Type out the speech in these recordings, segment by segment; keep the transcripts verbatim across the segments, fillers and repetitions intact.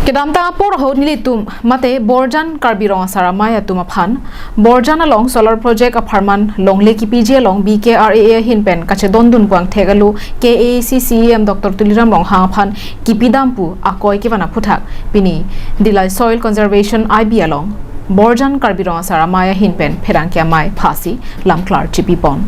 Kedamtang apor ahut nelitum mate Borjan Karbi Rong Asar Amei atum aphan Borjan along solar project apharman longle kipiji along B K R A A ahin pen kachedondun pu angthek alo K A A C C E M Doctor Tuliram Ronghang aphan kipidam pu akoi kevan aphuthak pini Dillai Soil Conservation I B along Borjan Karbi Rong Asar Amei ahin pen pherangke amei phasi lamklar chipipon.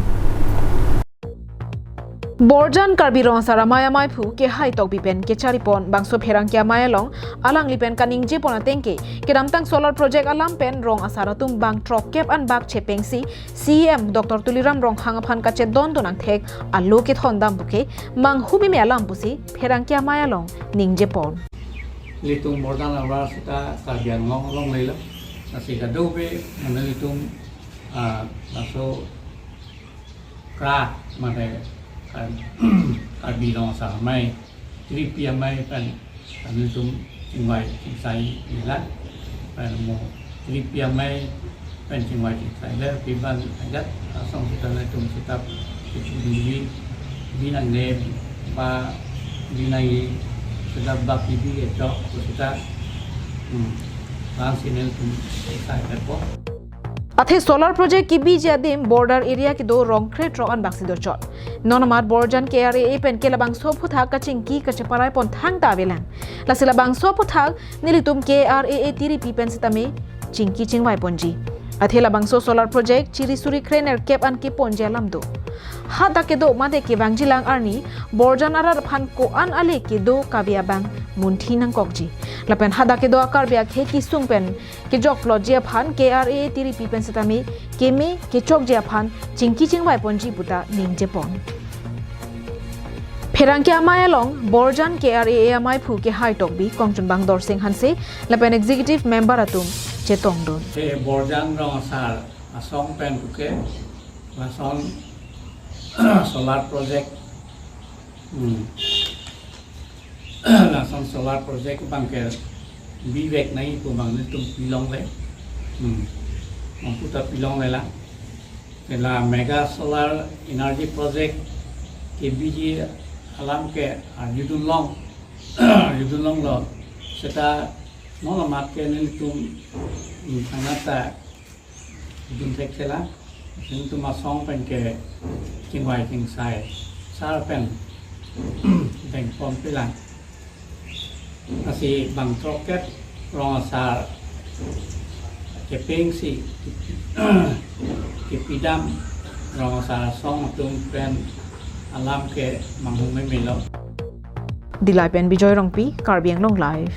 Borjan Karbi Rong Asar Amei ameiphu Kehai Tokbi pen kecharipon bangso pherangke amei along alangli pen kaningjepon ateng ke kedamtang solar project alam pen rong asar atum bang throkkep an bak chepengsi C E M Doctor Tuliram Ronghang aphan kachedondun angthek alo kethondam pu ke manghumeme alam pusi pherangke amei along ningjepon. Ilitum Borjan ahavar seta Karbi Anglong along lelo. Lasi kadokave mane ilitum, ah, laso kra mane Kar-, Karbi Rong Asar Amei, tiripi amei pen ilitum chingvai chingsai nila, pen mo tiripi amei pen chingvai chingsai le, pi bang ajat asong seta ilitum seta bi, bi nangne ba bi nangji seta bak bi bi ejok seta, hmm, bang sini ilitum chingsai pepo. Athe solar project kibiji adim border area kedo rong krethrok an baksi dochot. Non amat Borjan K R A A pen ke labangso aphuthak kachingki kacheparai pon thangta avelang. Lasi labangso aphuthak nelitum K R A A tiripi pen setame chingki chingvai ponji. Athe labangso solar project chiri suri krenerkep an keponji alam do. Hadak kedo mate kevangjilang arni Borjan arat aphan ko-an ale kedo kave abang munthi nangkokji. Lapen hadak kedo a-Karbi akhei kesung pen kejokplotji aphan K R A A tiripi pen setame keme kechokji aphan chingki chingvai ponji puta ningjepon. Pherangke amei along Borjan K R A A ameiphu Kehai Tokbi, kongchunbang Dorsing Hanse lapen executive member atum chetongdun. He Borjan Rong Asar asong pen puke lason solar project, hmm, lason solar project bang ke bivek nai pu bang nelitum pilongle. Hmm. Mampu ta pilongle la. Ke la mega solar energy project kebiji alam ke arjudun long, arjudun longlo. Seta non amat ke nelitum, hmm, thangnatta dun thekthelang, nelitum asong pen ke chingvai chingsai sar pen dengpon pilang. Lasi bang throkkep rong asar kepengsi kepidam rong asar asong atum pen alam ke manghumemelo. Dillai pen Bijoy Rongpi, Karbi Anglong Live.